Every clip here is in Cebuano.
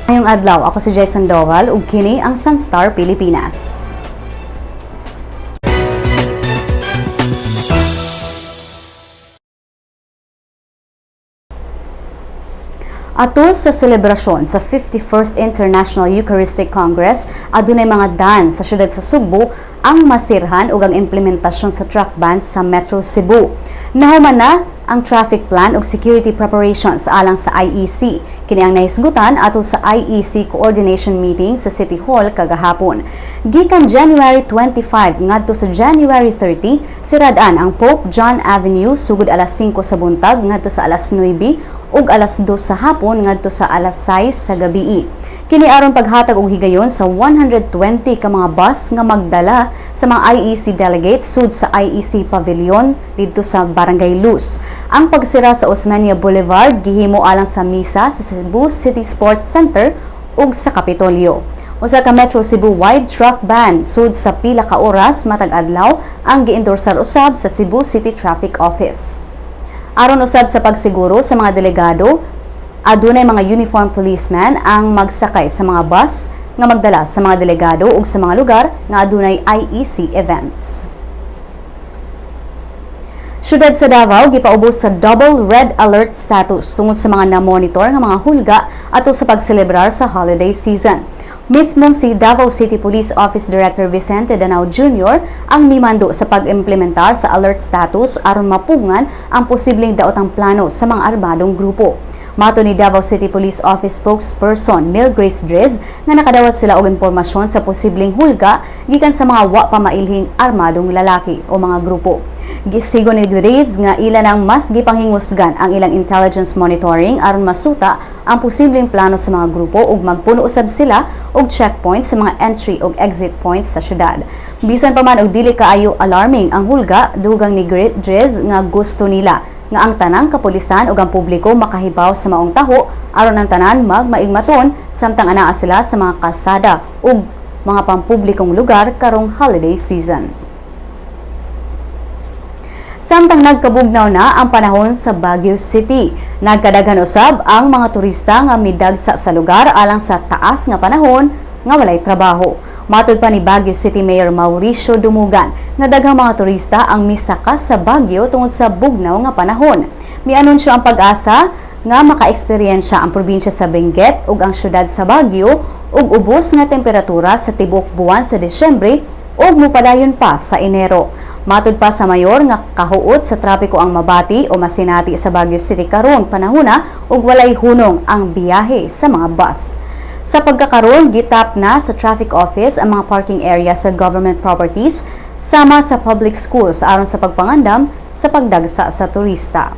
Maayong adlaw, ako si Jason Doval ug kini ang Sunstar Pilipinas. Atol sa selebrasyon sa 51st International Eucharistic Congress, adunay mga dan sa syudad sa Sugbo ang masirhan ug ang implementasyon sa truck ban sa Metro Cebu. Nahuman na ang traffic plan ug security preparations alang sa IEC. Kini ang nahisgutan atol sa IEC coordination meeting sa City Hall kagahapon. Gikan January 25 ngadto sa January 30, siradan ang Pope John Avenue sugod alas 5 sa buntag ngadto sa alas 9 ug alas 2 sa hapon ngadto sa alas 6 sa gabii. Kini aron paghatag og higayon sa 120 ka mga bus nga magdala sa mga IEC delegates sud sa IEC Pavilion didto sa Barangay Luz. Ang pagsira sa Osmeña Boulevard gihimo alang sa misa sa Cebu City Sports Center ug sa Kapitolyo. Usa ka Metro Cebu wide truck ban sud sa pila ka oras matag adlaw ang giendorsar usab sa Cebu City Traffic Office. Aron usab sa pagsiguro sa mga delegado, adunay mga uniform policeman ang magsakay sa mga bus nga magdala sa mga delegado ug sa mga lugar nga adunay IEC events. Syudad sa Davao gipaubos sa double red alert status tungod sa mga na-monitor nga mga hulga ato sa pagselebrar sa holiday season. Mismong si Davao City Police Office Director Vicente Danao Jr. ang mimando sa pag-implementar sa alert status aron mapugngan ang posibleng daotang plano sa mga armadong grupo. Mato ni Davao City Police Office spokesperson Mil Grace Driz nga nakadawat sila og impormasyon sa posibleng hulga gikan sa mga wa pa mailhing armadong lalaki o mga grupo. Gisigo ni Driz nga ila nang mas gipanghingusgan ang ilang intelligence monitoring aron masuta ang posibleng plano sa mga grupo ug magpuno usab sila og checkpoints sa mga entry ug exit points sa syudad. Bisan pa man og dili kaayo alarming ang hulga, dugang ni Driz nga gusto nila nga ang tanang kapulisan ug ang publiko makahibaw sa maong taho aron ang tanan magmaigmaton samtang anaa sila sa mga kalsada ug mga pampublikong lugar karong holiday season. Samtang nagkabugnaw na ang panahon sa Baguio City, nagkadaghan usab ang mga turista nga midagsa sa lugar alang sa taas nga panahon nga walay trabaho. Matod pa ni Baguio City Mayor Mauricio Dumugan nga daghang mga turista ang misaka sa Baguio tungod sa bugnaw nga panahon. Mianunsyo ang PAGASA nga makaeksperyensya ang probinsya sa Benguet ug ang syudad sa Baguio ug ubos nga temperatura sa tibuok buwan sa Disyembre ug mopadayon pa sa Enero. Matod pa sa mayor nga kahuot sa trapiko ang mabati o masinati sa Baguio City karon panahona ug walay hunong ang biyahe sa mga bus. Sa pagkakaroon, gitap na sa traffic office ang mga parking area sa government properties sama sa public schools aron sa pagpangandam sa pagdagsa sa turista.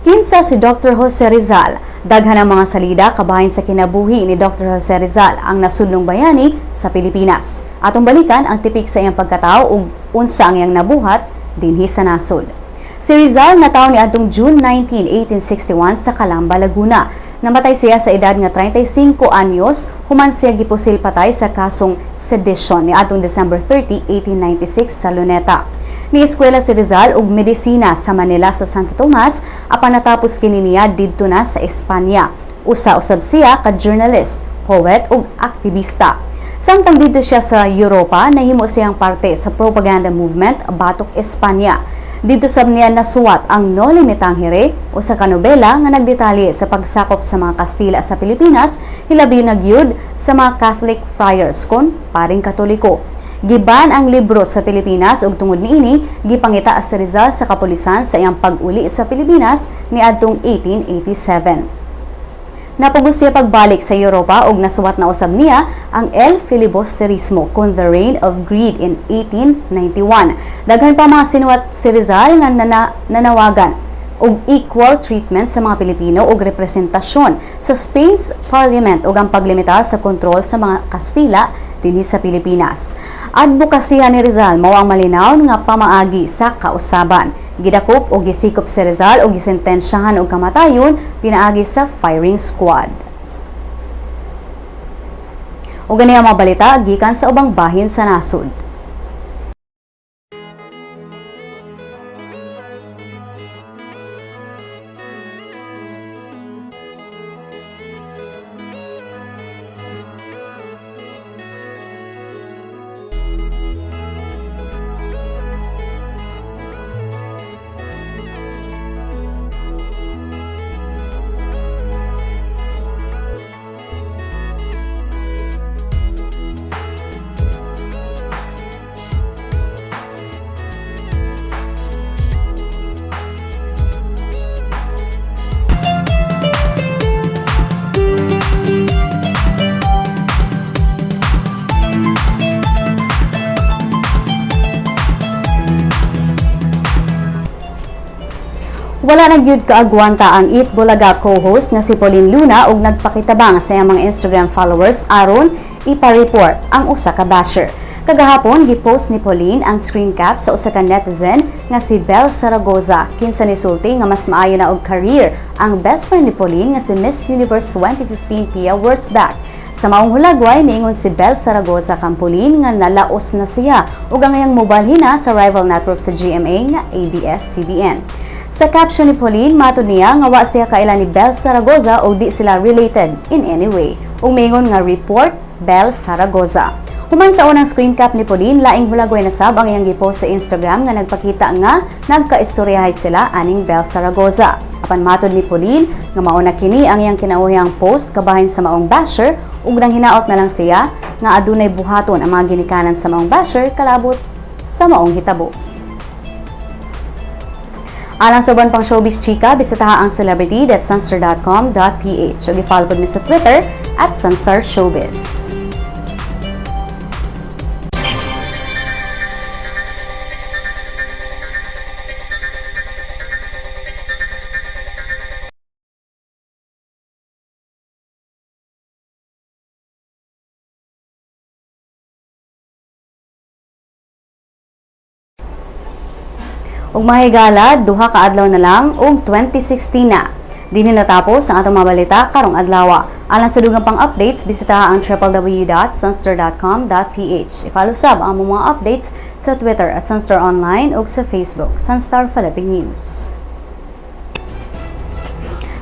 Kinsa si Dr. Jose Rizal? Daghan ang mga salida kabahin sa kinabuhi ni Dr. Jose Rizal, ang nasudnong bayani sa Pilipinas. Atong balikan ang tipik sa iyang pagkatao ug unsa ang iyang nabuhat dinhi sa nasod. Si Rizal natawo niadtong June 19, 1861 sa Calamba, Laguna. Namatay siya sa edad nga 35 anyos human siya gipusil patay sa kasong sedition niadtong December 30, 1896 sa Luneta. Nieskwela si Rizal og medisina sa Manila sa Santo Tomas apan natapos kini niya didto na sa Espanya. Usa usab siya ka journalist, poet ug aktivista. Samtang didto siya sa Europa, nahimo siyang parte sa propaganda movement batok Espanya. Didto sab niya nasuwat ang Noli Me Tangere, usa ka nobela nga nagdetalye sa pagsakop sa mga Kastila sa Pilipinas, hilabi na gyud sa mga Catholic friars kon paring Katoliko. Giban ang libro sa Pilipinas ug tungod niini gipangita si Rizal sa kapulisan sa iyang pag-uli sa Pilipinas niadtong 1887. Napugos siya pagbalik sa Europa ug nasuwat na usab niya ang El Filibusterismo kon The Reign of Greed in 1891. Daghan pa mga sinuwat si Rizal nga nanawagan og equal treatment sa mga Pilipino ug representasyon sa Spain's Parliament ug ang paglimita sa kontrol sa mga Kastila dinhi sa Pilipinas. Adbokasiya ni Rizal mao ang malinaw nga pamaagi sa kausaban. Gidakop o gisikop si Rizal o gisentensyahan og kamatayon pinaagi sa firing squad. O gani ang mga balita gikan sa ubang bahin sa nasod. Wala na gyud kaagwanta ang Eat Bulaga co-host nga si Pauleen Luna og nagpakitabang sa iyang mga Instagram followers aron ipa-report ang usa ka basher. Kagahapon, gipost ni Pauleen ang screen cap sa usa ka netizen nga si Belle Zaragoza, kinsa nisulti nga mas maayo na og career ang best friend ni Pauleen nga si Miss Universe 2015 Pia Wurtzbach. Sa maong hulagway, miingon si Belle Zaragoza kang Pauleen nga nalaos na siya ug ang iyang mobalhin na sa rival network sa GMA nga ABS-CBN. Sa caption ni Pauleen, matud niya nga wa siya kaila ni Belle Zaragoza o di sila related in any way. Ug miingon nga, "Report Belle Zaragoza." Human sa unang screen cap ni Pauleen, laing hulagway na sab ang iyang gipost sa Instagram nga nagpakita nga nagkaistoryahay sila aning Belle Zaragoza. Apan matod ni Pauleen nga mao na kini ang iyang kinauyang post kabahin sa maong basher ug nang hinaot na lang siya nga adunay buhaton ang mga ginikanan sa maong basher kalabot sa maong hitabo. Alang sa uban pang showbiz chika, bisitaha ang celebrity.sunstar.com.ph ug i-follow pod mi sa Twitter @SunstarShowbiz. Ug mahigala, 2 ka adlaw na lang ug 2016 na. Dinhi natapos ang atong mga balita karong adlaw. Alang sa dugang pang updates, bisitaha ang www.sunstar.com.ph. I-follow sab ang among mga updates sa Twitter @SunstarOnline ug sa Facebook, Sunstar Philippine News.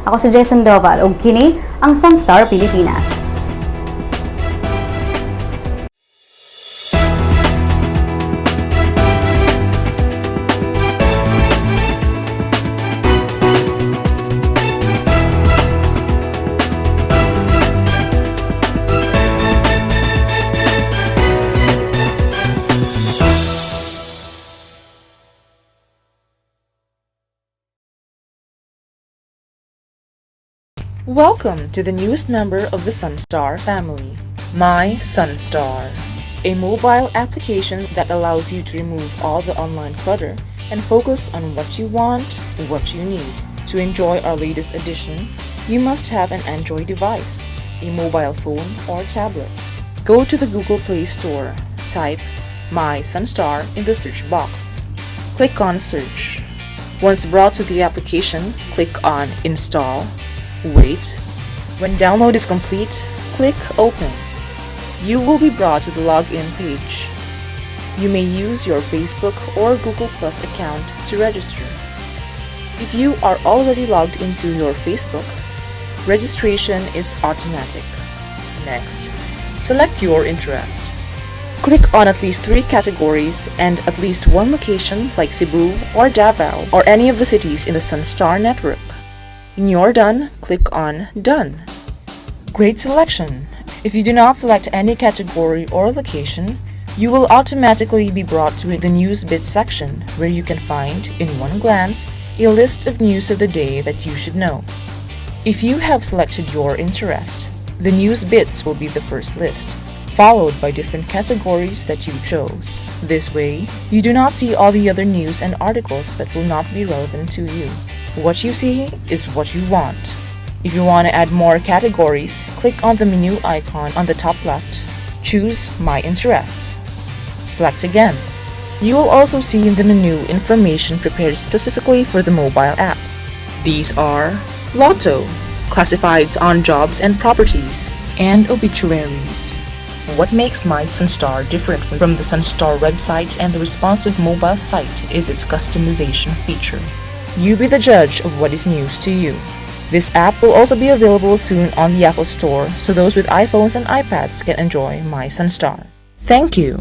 Ako si Jason Doval ug kini ang Sunstar Pilipinas. Welcome to the newest member of the Sunstar family, My Sunstar, a mobile application that allows you to remove all the online clutter and focus on what you want, what you need. To enjoy our latest edition, you must have an Android device, a mobile phone or tablet. Go to the Google Play Store, type My Sunstar in the search box. Click on Search. Once brought to the application, click on Install. Wait. When download is complete, click Open. You will be brought to the login page. You may use your Facebook or Google Plus account to register. If you are already logged into your Facebook, registration is automatic. Next, select your interest. Click on at least three categories and at least one location like Cebu or Davao or any of the cities in the Sunstar network. When you're done, click on Done. Great selection! If you do not select any category or location, you will automatically be brought to the News Bits section where you can find, in one glance, a list of news of the day that you should know. If you have selected your interest, the News Bits will be the first list, followed by different categories that you chose. This way, you do not see all the other news and articles that will not be relevant to you. What you see is what you want. If you want to add more categories, click on the menu icon on the top left. Choose My Interests. Select again. You will also see in the menu information prepared specifically for the mobile app. These are Lotto, classifieds on jobs and properties, and obituaries. What makes My Sunstar different from the Sunstar website and the responsive mobile site is its customization feature. You be the judge of what is news to you. This app will also be available soon on the Apple Store so those with iPhones and iPads can enjoy My Sunstar. Thank you.